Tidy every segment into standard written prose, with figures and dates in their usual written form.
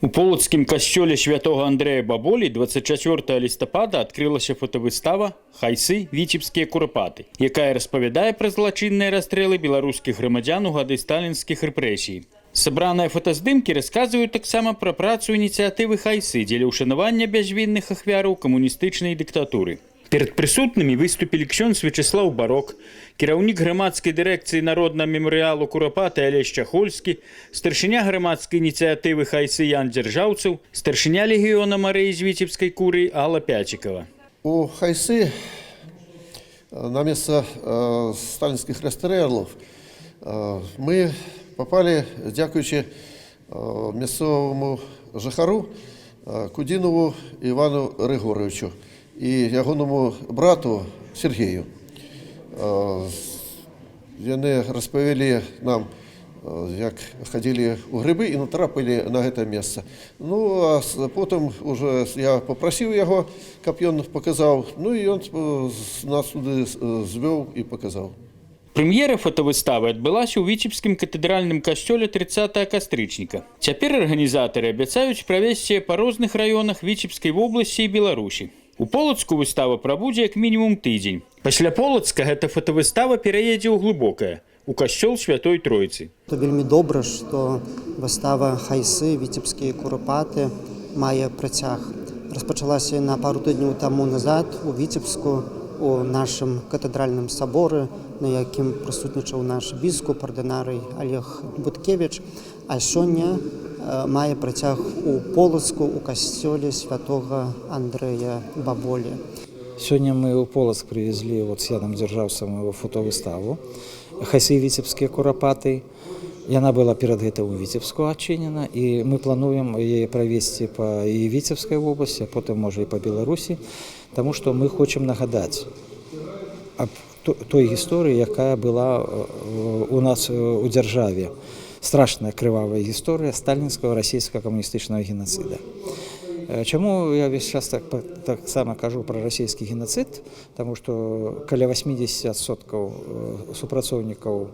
У полацкім касцёле святога Андрэя Баболі 24 лістапада адкрылася фотавыстава «Хайсы. Віцебскія Курапаты», якая распавядае пра злачынныя расстрэлы беларускіх грамадзян у гады сталінскіх рэпрэсій. Сабраныя фотаздымкі расказваюць таксама пра працу ініцыятывы «Хайсы» дзеля ўшанавання бязвінных ахвяраў камуністычнай дыктатуры. Перад прысутнымі выступілі ксёндз Вячаслаў Барок, кіраўнік грамадскай дырэкцыі Народнага мемарыялу «Курапаты» Алесь Чахольскі, старшыня грамадскай ініцыятывы «Хайсы» Ян Дзяржаўцаў, старшыня легіёна Марыі з Віцебскай курыі Алла Пяцікава. У Хайсы на месца сталінскіх расстрэлаў мы попали, дзякуючы мясцоваму жыхару Кудзінаву Івану Рыгоравічу і ягонаму брату Сяргею. Яны распавялі нам, як хадзілі ў грыбы і натрапілі на гэта месца. Ну, а потым уже я папрасіў яго, каб ён паказаў, ну і ён нас туды звёў і паказаў. Прэм'ера фотавыставы адбылася ў віцебскім катэдральным касцёле 30 кастрычніка. Цяпер арганізатары абяцаюць правесці па розных раёнах Віцебскай вобласці і Беларусі. У Полацку выстава прабудзе як мінімум тыдзень. Пасля Полацка гэта фотавыстава пераедзе ў Глыбокае, у касцёл Святой Тройцы. То вельмі добра, што выстава «Хайсы. Віцебскія Курапаты» мае працяг. Распачалася яна пару тыдняў таму назад у Віцебску, у нашым катэдральным саборы, на якім прысутнічаў наш біскуп ардынарый Алег Буткевіч, а сёння мае працяг у Полацку, у касцёле святога Андрэя Баболі. Сёння мы ў Полацк прывезлі вот с Янам Дзяржаўцам его фотовыставу «Хайсы. Віцебскія Курапаты». Яна была перад гэтым у Віцебску адчынена, і мы плануем яе правесці па і Віцебскай вобласці, а потым, можа, і па Беларусі, таму што мы хочам нагадаць аб той гісторыі, якая была у нас у дзяржаве. Страшная крывавая гісторыя сталінскага расійскага камуністычнага генацыда. Чаму я ўвесь час таксама кажу пра расійскі генацыд? Таму што каля 80% супрацоўнікаў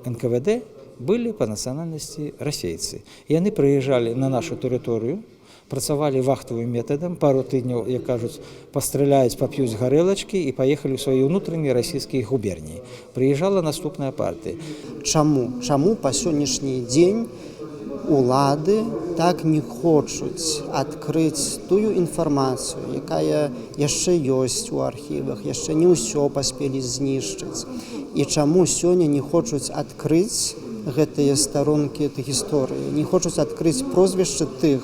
НКВД былі па нацыянальнасці расейцы. Яны прыязджалі на нашу тэрыторыю, працавалі вахтавым метадам, пару тыдняў, як кажуць, пастраляюць, пап'юць гарэлачкі і паехалі ў свае ўнутраныя расійскія губерніі. Прыязджала наступная партыя. Чаму? Чаму па сённяшні дзень улады так не хочуць адкрыць тую інфармацыю, якая яшчэ ёсць у архівах, яшчэ не ўсё паспелі знішчыць? І чаму сёння не хочуць адкрыць гэтыя старонкі этой гісторыі, не хочуць адкрыць прозвішчы тых,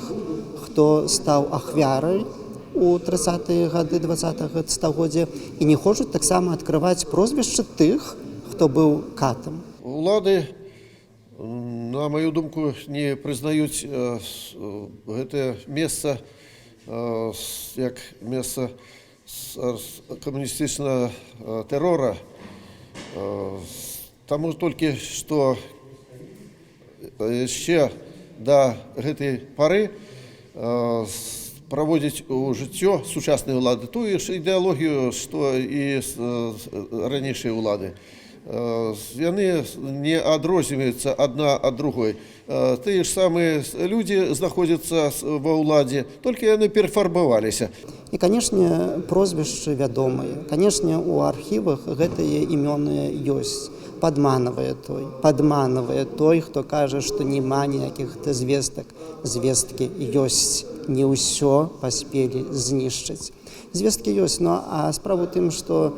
хто стаў ахвярай у 30-е гады 20 стагоддзя, і не хочуць таксама адкрываць прозвішчы тых, хто быў катам? Улады, на маю думку, не прызнаюць гэтае месца як месца камуністычнага тэрора. Таму толькі што яшчэ да гэтай пары праводзіць у жыццё сучаснай улады тую ж ідэалогію, што і ранейшыя ўлады. Яны не адрозніваюцца адна ад другой. Тыя ж самыя людзі знаходзяцца ва ўладзе, толькі яны перафарбаваліся. І, канешне, прозвішчы вядомыя. Канешне, у архівах гэтыя імёны ёсць. Падманвае той, хто кажа, што няма ніякіх звестак. Звесткі ёсць, не ўсё паспелі знішчыць. Звесткі ёсць, но а справа ў тым, што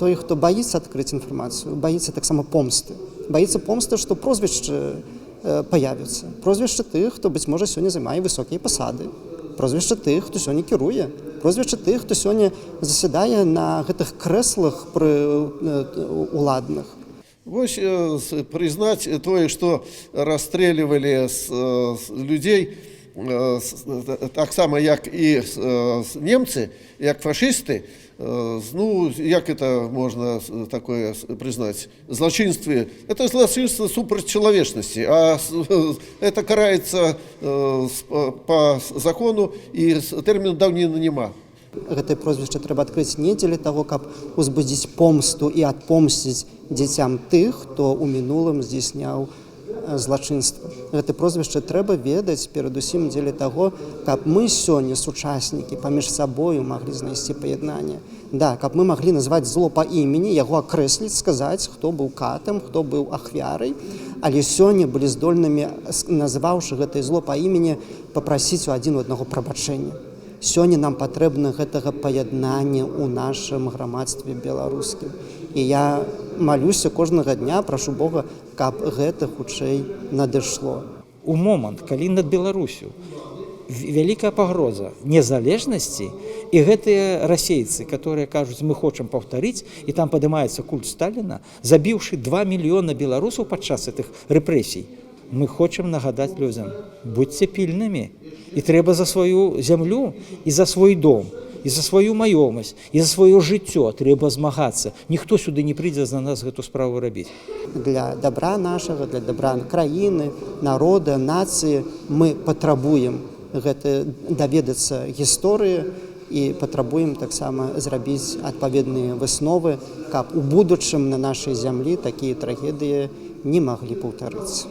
той, хто баіцца адкрыць інфармацыю, баіцца таксама помсты. Баіцца помсты, што прозвішчы паявяцца. Прозвішчы тых, хто, быць можа, сёння займае высокія пасады. Прозвішча тых, хто сёння кіруе, прозвішча тых, хто сёння засядае на гэтых крэслах пры уладных. Вось прызнаць тое, што расстрэльвалі людзей таксама, як і немцы, як фашысты, ну, як это можна такое прызнаць? Злачынстве. Это злачынства супраць чалавечнасці, а это караецца по закону, і тэрміну даўніны няма. Гэтае прозвішча трэба адкрыць не дзеля таго, каб узбудзіць помсту і адпомсціць дзецям тых, хто ў мінулым здзяйсняў злачынства. Гэта прозвішча трэба ведаць перадусім дзеля таго, каб мы сёння, сучаснікі, паміж сабою маглі знайсці паяднанне. Да, каб мы маглі назваць зло па імені, яго акрэсліць, сказаць, хто быў катам, хто быў ахвярай, але сёння былі здольнымі, назваўшы гэтае зло па імені, папрасіць у адзін у аднаго прабачэння. Сёння нам патрэбна гэтага паяднання ў нашым грамадстве беларускім. І я малюся кожнага дня, прашу Бога, каб гэта хутчэй надышло. У момант, калі над Беларусю вялікая пагроза незалежнасці, і гэтыя расейцы, которые кажуць: «Мы хочам паўтарыць», і там падымаецца культ Сталіна, забіўшы 2 мільёна беларусаў падчас гэтых рэпрэсій, мы хочам нагадаць людзям: будьце пільнымі, і трэба за сваю зямлю, і за свой дом, і за сваю маёмасць, і за сваё жыццё трэба змагацца. Ніхто сюды не прыйдзе за нас гэту справу рабіць. Для добра нашага, для добра краіны, народа, нацыі мы патрабуем гэта даведацца гісторыі і патрабуем таксама зрабіць адпаведныя высновы, каб у будучым на нашай зямлі такія трагедыі не маглі паўтарыцца.